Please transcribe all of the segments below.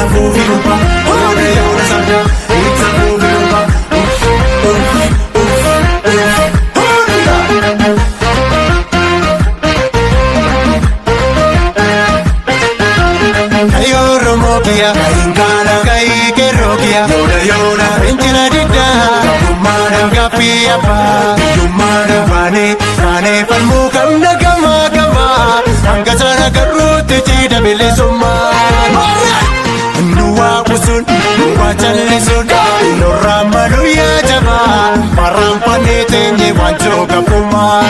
Itti fufi gurbaa, yoona yoona sabdaa. Itti fufi gurbaa, uff uff uff uff. Hooligaa! Kayi Oromoo kiyya, kayi Gaana, kayi Qeerroo kiyya, yoona yoona fincila diddaa, gabrummaadhaaf gaaffii abbaa, biyyummaadhaaf baanee kaanee falmuu qabna gamaa gamaa, hanga sana garruutti ciida bilisummaa. Nu waa usun, nu waa callisuun, nurraa malu yaa jabaa, marraanfannee teenye waanjoo gabrummaa.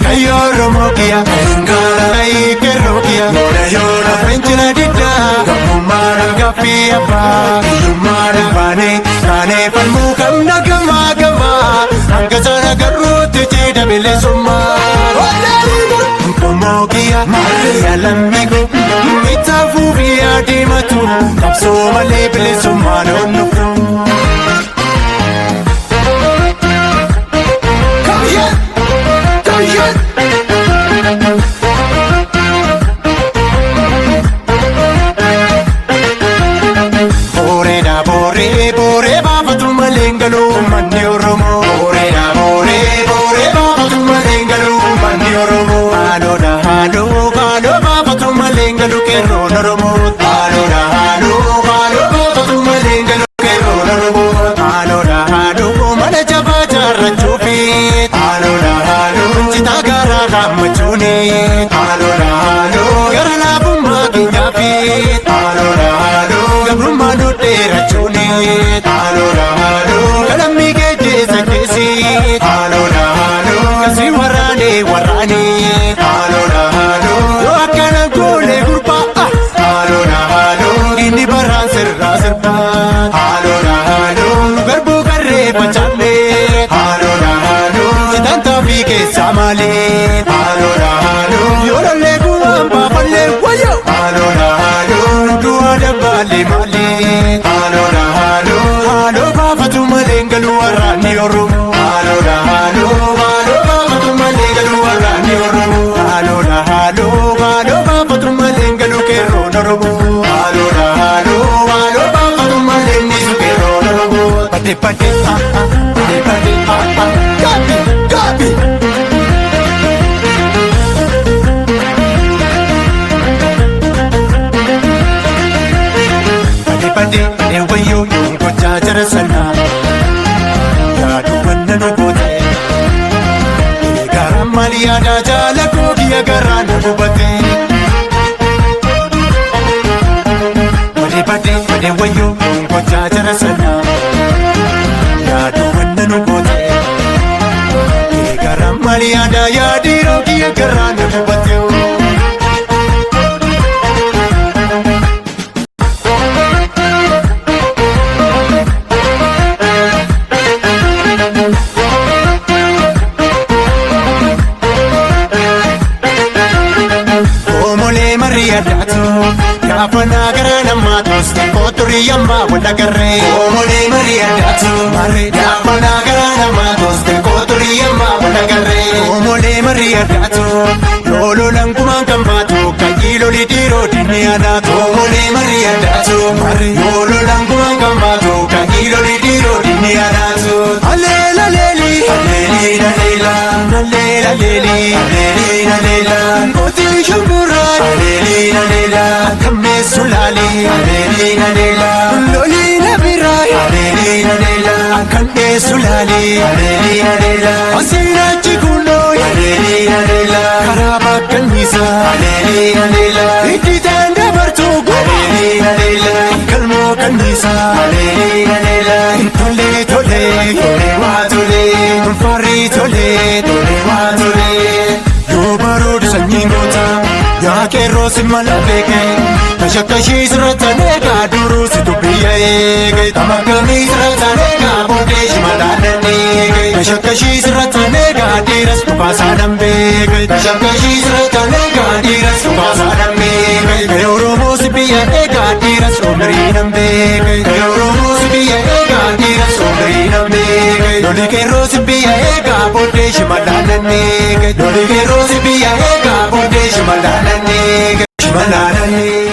Kayi Oromoo kiyya, kayi Gaana, kayi Qeerroo kiyya, yoona yoona fincila diddaa, gabrummaadhaaf gaaffii abbaa, biyyummaadhaaf baanee kaanee falmuu qabna gamaa gamaa, hanga sana garruutti ciida bilisummaa. Qomoo kiyya, yaa lammii koo, itti fufi yaa deematu, qabsoo malee bilisummaan onnuftu. Come here! Come here! Booreedha booree booree baafatu malee hin galu manni Oromoo. Booreedha booree booree baafatu malee hin galu manni Oromoo. Haaloodha haaloo haaloo baafatu malee hin galu qeerroon Oromoo. Haaloodha haaloo haaloo baafatu malee hin galu qeerroon Oromoo. Haaloodha haaloo mana jabaa jaarrachuufi. Haaloodha haaloo citaa garaa gaammachuuni. Haaloodha haaloo gara laafummaa keenyaafi. Haaloodha haaloo gabrummaa nu dheerachuuni. Haaloodha haaloo galammii keessa keessi. Haaloodha haaloo kasi waraanee waraanee. Haaloodha haaloo yoo akkana goone gurbaa. Haaloodha haaloo inni baraan sirraa sirbaa. Haaloodha haaloo nu garbuu qarree facaafne. Haaloodha haaloo citaan taafii keessaa malee. Haaloodha haaloo yoo lollee guwaan baafallee wayyoo. Haaloodha haaloo du'a dabbaalee malee. Haaloodha haaloo haaloo baafatu malee hin galu waraanni Oromoo. Haaloodha haaloo haaloo baafatu malee hin galu waraanni Oromoo. Haaloodha haaloo haaloo baafatu malee hin galu qeerroon Oromoo. Haaloodha haaloo haaloo baafatu malee hin dhiisu qeerroon Oromoo. Badde badde ah ah badde badde ah ah Gabi! Gabi! Badde badde badde wayyoo yoon gochaa jara sanaa. Yaadu wanna nu goote. Garaan maal yaada jaala koo kiyya garaan nu gubate. Badde badde badde wayyoo yoon gochaa jara sanaa. Yaadu wanna nu goote. Garaan maal yaada yaadiiroo kiyya garaan nu gubate. Oomolee marii addaatu gaafa naa gara namaa tooste kooturii yammaa wal agarree. Oomolee marii addaatu gaafa naa gara namaa tooste kooturii yammaa wal agarree. Oomolee marii addaatu yoo lolan kumaan kan baatu kayyii loli dhiiroo dinni adaatu. Oomolee marii addaatu yoo lolan kumaan kan baatu kayyii loli dhiiroo dinni adaatu. Aleela leeli aleeli aleela aleela leeli aleeli aleela mootii shumburaa aleeli aleela kammeessu laali aleeli aleela loliina biraa aleeli aleela kan dheessu laali aleeli aleela asiin achi kunnoo aleeli aleela karaa bakkanniisa aleeli aleela itti taan dabartuu guma aleeli aleela kalmoo kanniisa aleeli aleela tolee tolee tolee waa tolee farri tolee tolee waa tolee yoo baroodu sanyiin goota yaa qeerroo si mala beeke tashakkashii sirrattan eegaa duruu si dubbiya eege tamakkamii sirrattan eegaa booddee shimalaanan eege tashakkashii sirrattan eegaa dhiiras dhukaasaadhaan beeke tashakkashii sirrattan eegaa dhiiras dhukaasaadhaan beeke gahee Oromoo si biyya eegaa dhiiras umriinan beeke gahee Oromoo si biyya eegaa dhiiras umriinan beeke loli qeerroo si biyya eegaa booddee shimalaanan eege loli qeerroo si biyya eegaa booddee shimalaanan eege shimalaanan eege.